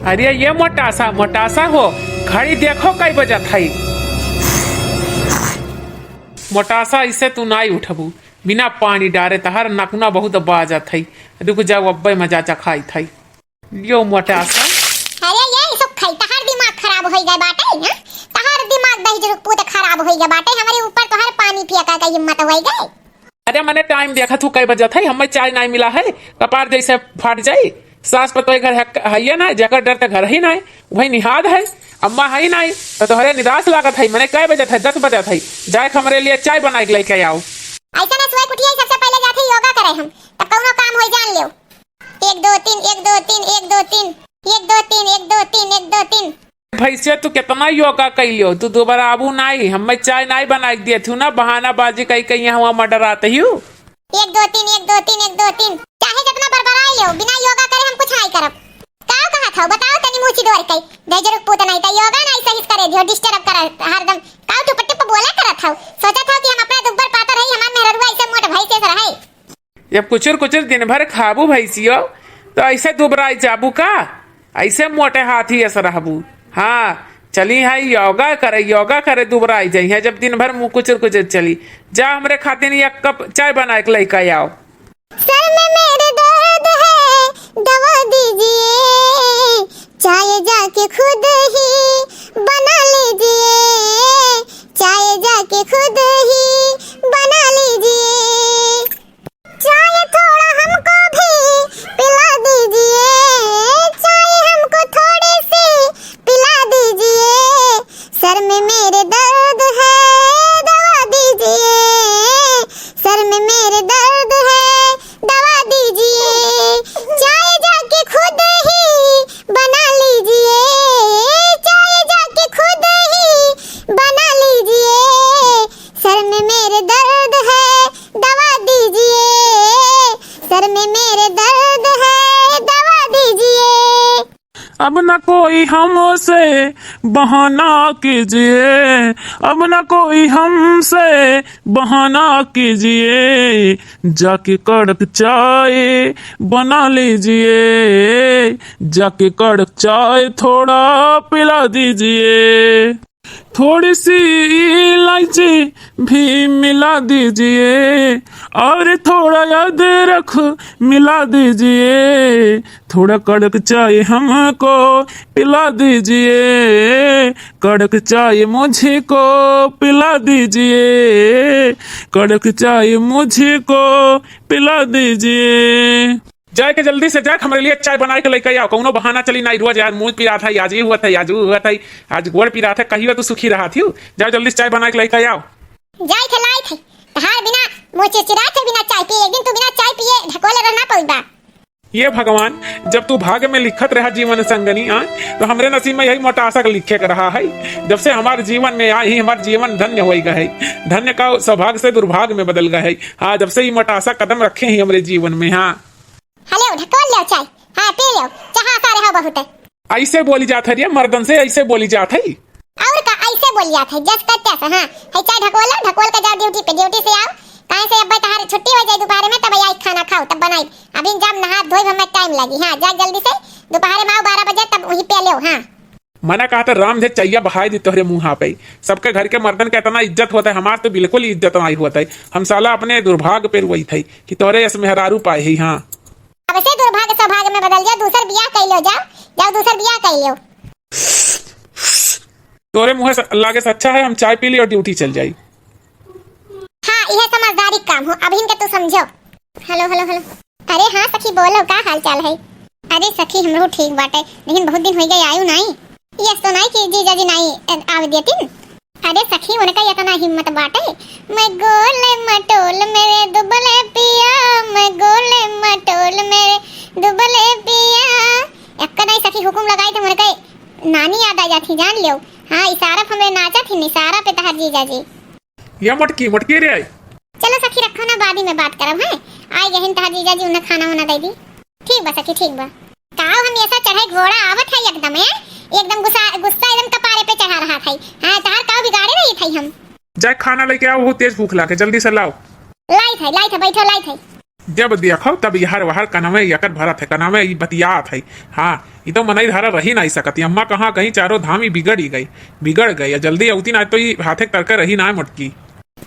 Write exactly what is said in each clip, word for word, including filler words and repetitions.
अरे ये मोटासा, मोटासा हो, घड़ी देखो कई बजत है। मोटासा, ऐसे तू नाई उठबू, बिना पानी डारे तहार नकुना बहुत बाजत है। रुक जाओ, अब्बे मजा चखाइत है। यो मोटासा। अरे ये सुख है, तहार दिमाग खराब होई गए बाटे, हैं? तहार दिमाग दही जरूर पूत खराब होई गए बाटे, हमरे ऊपर तोहर पानी फेंका के हिम्मत होई गए। अरे मने टाइम देखत हूँ कई बजत है, हमें चाय नाई मिला है, कपार जैसे फाट जाई। सास पतोह घर हक-, हइये ना, जेकर डर त घर ही नाई, वही निहाद है। अम्मा है नाई, तो तोहरे निराश लागत है। मने कई बजत है? दस बजत है, जाए के हमरे लिए चाय बनाए के लेके आओ। ऐसा ना सोए कुटिया, सबसे पहले जाते योगा करे हम, तब कौनो काम होई जान लियो। एक दो तीन, एक दो तीन, एक दो तीन, एक दो तीन, एक दो तीन, एक दो तीन। भैंसिया, तू कितना योगा कैलियो, तू दोबारा आबू नाई, हमें चाय नाई बनाए के दिए थू ना, बहानाबाजी कई कई यहाँ मर्डरात हियो। एक दो तीन, एक दो तीन, एक दो तीन। चाहे जितना बरबराई लियो, बिना योगा करे हम कुछ नाई करब। का कहत हौ, बताओ तनी मुँह चिदोर के। भेजरुक पूत नाई त योगा नाई सही से करे दियो, डिस्टर्ब करे हरदम। काउ टुप टुप बोला करत हौ, सोचत हौ कि हम अपना दुब्बर पातर है, हमार मेहररुआ ऐसे मोट भैंसे से रहे। जब कुचुर कुचुर दिन भर खाबू भैंसियो, तो ऐसे दुबराई जाबू का? ऐसे मोटे हाथी अस रहबू। हाँ, चली है योगा करे, योगा करे दुबराई जाई है, जब दिन भर मुँह कुचुर कुचुर चली। जा हमरे खातिर एक कप चाय बनाए के लेके आओ। सर में मेरे दर्द है, दवा दीजिए, चाय जाके खुद ही बना लीजिए, चाय जाके खुद ही बना लीजिए। चाय थोड़ा हमको भी पिला दीजिए, चाय हमको थोड़ी सी पिला दीजिए। सर में मेरे दर्द है, दवा दीजिए, सर में मेरे दर्द है, दवा दीजिए। चाय जाके खुद ही बना लीजिए, चाय जाके खुद ही बना लीजिए। सर में मेरे दर्द है, दवा दीजिए, सर में मेरे दर्द है, दवा दीजिए। अब न कोई हमसे बहाना कीजिए, अब न कोई हमसे बहाना कीजिए, जाके कड़क चाय बना लीजिए, जाके कड़क चाय थोड़ा पिला दीजिए। थोड़ी सी इलायची भी मिला दीजिए और थोड़ा अदरक मिला दीजिए। थोड़ा कड़क चाय हमको पिला दीजिए, कड़क चाय मुझको पिला दीजिए, कड़क चाय मुझको पिला दीजिए। जाए के जल्दी से जाए, हमरे लिए चाय बनाए के लेके आओ। कौनो बहाना चली नाई, रोज यार मुँह पिरात है, आज ये हुआ था, आज वो हुआ था, आज गोड़ पिरात है, कहियो तू सुखी रहा थी। जाओ जल्दी से चाय बनाए के लेके आओ। जाए थे, लाई थे, तहार बिना मुँह चिरचिरात है, बिना चाय पिए। एक दिन तू बिना चाय पिए ढकोले रह ना पउबा। ये भगवान, जब तू भाग्य में लिखत रहा जीवन संगनी आ, तो हमरे नसीब में यही मोटासा के लिखे के रहा है। जब से हमारे जीवन में आई ही, हमार जीवन धन्य होई गए है। धन्य का सौभाग्य से दुर्भाग्य में बदल गए है। हाँ, जब से ये मोटासा कदम रखे ही हमरे जीवन में। हाँ। हलो, ढकोल लो चाय। हाँ, पी लो। चाहा सारे हो बहुत है। ऐसे बोली जात है रे मर्दन से, ऐसे बोली जात है। और का ऐसे बोली जात है, जस का तस, हाँ। है चाय ढकोल लो, ढकोल के जाओ ड्यूटी पे, ड्यूटी से आओ। काहे से अब्बे तहार छुट्टी हो जाए दोपहर में, तब आई खाना खाओ, तब बनाई। अभी जब नहा धोई हमें टाइम लगी, हाँ, जा जल्दी से, दोपहर में आओ बारह बजे, तब वहीं पे ले, हाँ। मना कहा था राम धे चैया बहाई दी तोहरे मुँहा पे। सबके घर के मर्दन के इतना इज्जत होता है, हमार तो बिल्कुल ही इज्जत नहीं होता है। हम साला अपने दुर्भाग्य पे रोई थे कि तोहरे यस मेहरारू पाए ही। हाँ। अब से दुर्भाग्य सौभाग्य में बदल जाओ, दूसर बियाह कर लो, जाओ, जाओ दूसर बियाह कर लो। तोरे मुँह से लागे से अच्छा है हम चाय पी ली और ड्यूटी चल जाई। हाँ, यह समझदारी काम हो, अब इनके तू समझो। हेलो, हेलो, हेलो। अरे हाँ सखी, बोलो, का हाल चाल है? अरे सखी, हमरो ठीक बाटे, लेकिन बहुत दिन हो गए आयु नाई। यस तो नाई कि जीजा जी नाई, अ, आवे देतिन। अरे सखी, उनका इतना हिम्मत बाटे। मैं गोले मटोल मेरे दुबले पिया, मैं गोले मटोल मेरे दुबले पिया। एक्का नाई सखी हुकुम लगाई तो उनका नानी याद आ जाती, जान लियो। हाँ, इशारा पे हमरे नाचा थी, इशारा पे तहार जीजा जी। या मटकी, मटकी रे आई। चलो सखी, रखो ना, बाद ही में बात करब, हैं? आई गहिन तहार जीजा जी, उन्हें खाना वाना दे दी। ठीक बा सखी, ठीक बा। काव हम ऐसा चढ़े घोड़ा आवत है एकदम, हैं? एकदम गुस्सा, गुस्सा एकदम कपारे पे चढ़ा रहा था। हाँ, तहार काव बिगाड़े रही थी हम। जाए खाना लेके आओ, बहुत तेज भूख लागे, जल्दी से लाओ। लाई थे, लाई थे, बैठो, लाई थे। जब देखो तब यहर वहर कनवे यकर भरत है, कनवे ई बतियात है। हाँ, ई तो मनई धारा रही नाहीं सकत। ई अम्मा कहाँ कहीं चारों धाम ई बिगड़ ही गई, बिगड़ गई। या जल्दी अउती ना तो ई हाथे के तरका रही ना मोटकी।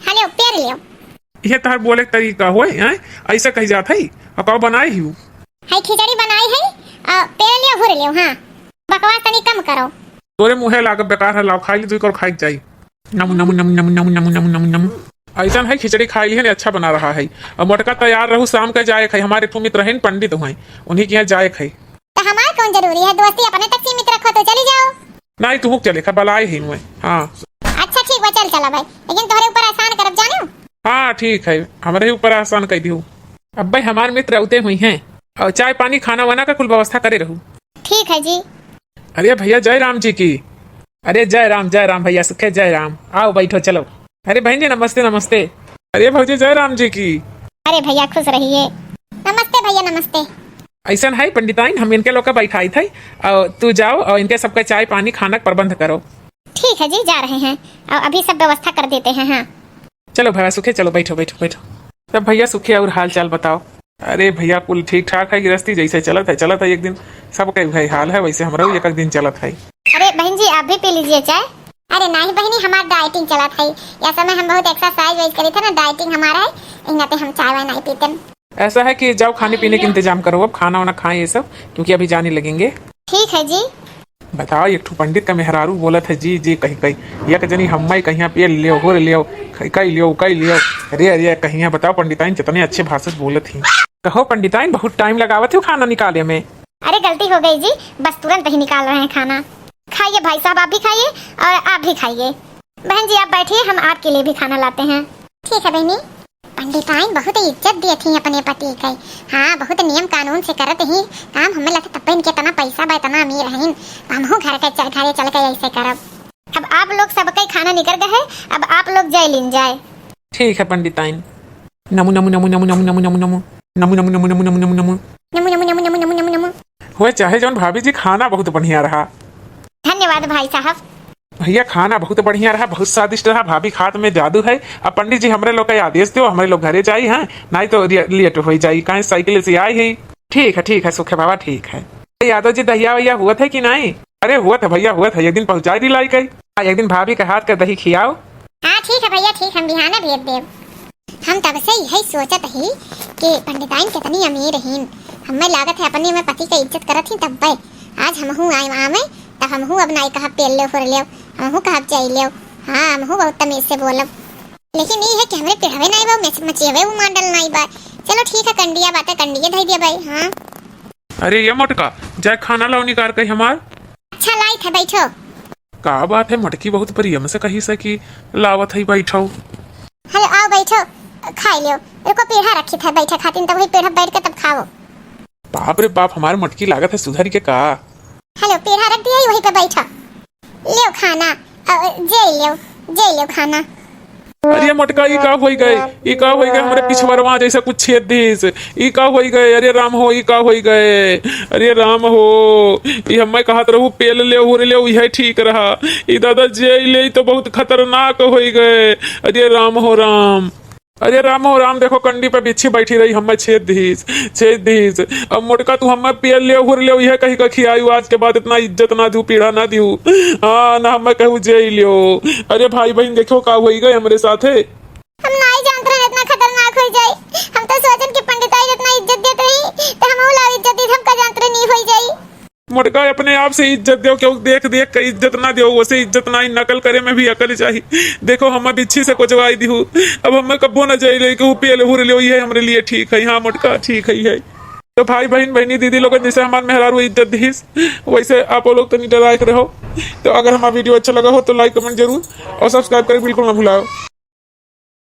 हेलो, पेर लियो। इहे तहर बोले के तरीका होय, हैं? ऐसा कही जात है। और का बनाए हिउ? है खिचड़ी बनाई है, और पेर लियो, हुर लियो, हाँ। बकवास तनी कम करो। तोरे मुँहे लागब बेकार है, लाओ खाई ली, तू एक और खाई के जाई। नमु, नमु, नमु। ऐसन है, खिचड़ी खाई ली है, अच्छा बना रहा है। अब मोटका तैयार रहू, शाम का जाए खाई। हमारे एक ठो मित्र हैं, पंडित हैं, उन्हीं के यहाँ जाए खाई। तो हमार कौन जरूरी है, दोस्ती अपने तक सीमित रखो तो चली जाओ। नहीं, तू चले खा, बलाए ही हुए। हाँ। अच्छा ठीक बा, चल चला भाई, लेकिन तोहरे ऊपर एहसान करब जाने। हाँ ठीक है, हमारे ही ऊपर एहसान कर दियो। अब भाई हमार मित्र अउते हुई हैं, और चाय पानी खाना वाना का कुल व्यवस्था करे रहू। ठीक है जी। अरे भैया जय राम जी की। अरे जय राम, जय राम भैया, सुखे जय राम। आओ बैठो, चलो। अरे बहन जी नमस्ते, नमस्ते। अरे भौजी जय राम जी की। अरे भैया खुश रहिए। नमस्ते भैया, नमस्ते। ऐसन है पंडिताइन, हम इनके लोग का बैठाई थे, और तू जाओ और इनके सबका चाय पानी खाना का प्रबंध करो। ठीक है जी, जा रहे हैं, और अभी सब व्यवस्था कर देते हैं। हाँ। चलो भैया सुखे, चलो बैठो, बैठो, बैठो। तब भैया सुखे और हाल चाल बताओ। अरे भैया कुल ठीक ठाक है, गृहस्थी जैसे चलत है, चलत है। एक दिन सबके भाई हाल है, वैसे हमरा एक, एक दिन चलत है। अरे बहन जी, आप भी पी लीजिए चाय। अरे नहीं बहनी, हमार डाइटिंग चलत है, या समय हम बहुत एक्सरसाइज वाइज करी थे ना, डाइटिंग हमारा है, इन्ना पे हम चाय वाय नहीं पीते। ऐसा है कि जाओ खाने पीने का इंतजाम करो, अब खाना वाना खाएं ये सब, क्योंकि अभी जाने लगेंगे। ठीक है जी। बताओ, एक ठो पंडित का मेहरारू बोलत है, "जी, जी," कही, कही। एक जनी हम्मे कहिया, "पेल लियो, हुर लियो, कई लियो, कई लियो।" अरे, अरे, कहिया बताओ पंडिताइन, कितने अच्छे भाषा से बोलत ही। कहो पंडिताइन, बहुत टाइम लगावत हो खाना निकाले में। अरे, गलती हो गई जी, बस तुरंत ही निकाल रहे हैं खाना। खाइए भाई साहब, आप भी खाइए और आप भी खाइए। बहन जी, आप बैठिए, हम आपके लिए भी खाना लाते हैं। ठीक है बहनी। पंडिताइन बहुत इज्जत देत ही अपने पति के। हाँ, बहुत नियम कानून से करत ही काम। हमें लगता तब इनके इतना पैसा बा, इतना अमीर हईन, हमहू घर के च-, घरे चल के ऐसे करब। अब आप लोग सबके खाना निकर गए है, अब आप लोग जय लीन जाए। ठीक है पंडिताइन। नमु, नमु, नमु। नमु, नमु, नमु, नमु, नमु। होए चाहे जौन भाभी जी, खाना बहुत बढ़िया रहा। धन्यवाद भाई साहब। भैया, खाना बहुत बढ़िया रहा, बहुत स्वादिष्ट रहा। भाभी, खात में जादू है। अब पंडित जी, हमरे लोग का आदेश दो, हमरे लोग घरे जाई हैं, नहीं तो रि-, लेट हो जाई, काहे साइकिल से आई है। ठीक है, ठीक है सुखे बाबा, ठीक है। यादव जी, दहिया वहिया हुआ था कि नहीं? अरे हुआ था भैया, हुआ था, एक दिन पहुँचा दी लाई कई। आ, एक दिन भाभी के हाथ का दही खियाओ। हाँ ठीक है भैया, ठीक, हम बिहाने भेज देब। हम तब से यही सोचत ही कि पंडिताइन कितनी अमीर हीन। हमें लागत है अपने में पति का इज्जत करत ही तब्बे। आज हमहू आए आवे, तब हमहू अब नाई कहब पेल लेव, हुर लेव, हमहू कहब जाई लेव। हाँ, हमहू बहुत तमीज से बोलब। लेकिन ई है कि हमरे पिढ़वे नाई बा, मच-, मचियवे वो मॉडल नाई बा। चलो ठीक है, कंडिया बात है, कंडिया धई दिया भाई। हाँ। अरे ये मोटका, जाए खाना लाओ निकार के हमार। अच्छा लाई थे, बैठो। का बात है, मोटकी बहुत प्रेम से कही से कि लावत है, बैठो। हेलो, आओ बैठो, खाई लियो। रुको, पीढ़ा रखी थे बैठे खातिर, तब वही पीढ़ा बैठ के तब खाओ। बाप रे बाप, हमार मोटकी लागत है सुधरी के का। हेलो, पीढ़ा रख दिया है, वहीं पे बैठो। लियो खाना, अ, जे लियो, जे लियो खाना। अरे मोटका, ई का होई गए, ई का होई गए, हमरे पिछवरवा जैसा कुछ छेद दिस। ई का होई गए, अरे राम हो, ई का होई गए, अरे राम हो। ई हमें कहत रहू पेल ले, हुर ले, यह ठीक रहा। ई दादा जे ले तो बहुत खतरनाक होई गए। अरे राम हो राम, अरे राम हो राम, देखो कंडी पे बिच्छी बैठी रही, हमें छेद दिस, छेद दिस। अब मोटका तू हमें पेल ले, हुर ले, यह कही का खियायु, आज के बाद इतना इज्जत ना दियो, पीढ़ा ना दियो। हाँ, ना हमें कहू जे लियो। अरे भाई बहन, देखो का होई गए हमरे साथे। हम नाई जानत रहे इतना खतरनाक हो जाए। हम तो सोचन कि पंडिताई जितना इज्जत देत रही, तो हम लाव इज्जत दी, हम का जानत रहे नहीं हो जाई। मोटका, अपने आप से इज्जत देव, क्यों देख देख के इज्जत ना देव, वैसे इज्जत ना, नकल करे में भी अकल चाही। देखो हम बिच्छी से कोचवाई दिहू, अब हम कब्बो ना जाई ले, कहू पेल हुर लियो, ये हमरे लिए ठीक है। हाँ मोटका, ठीक है, है। तो भाई बहन, बहनी, दीदी लोगन, जैसे हमार मेहरारू इज्जत दिहिस, वैसे आप लोग तनी डराए के रहो। तो अगर हमारा वीडियो अच्छा लगा हो तो लाइक कमेंट जरूर और सब्सक्राइब करे बिल्कुल ना भुलाओ।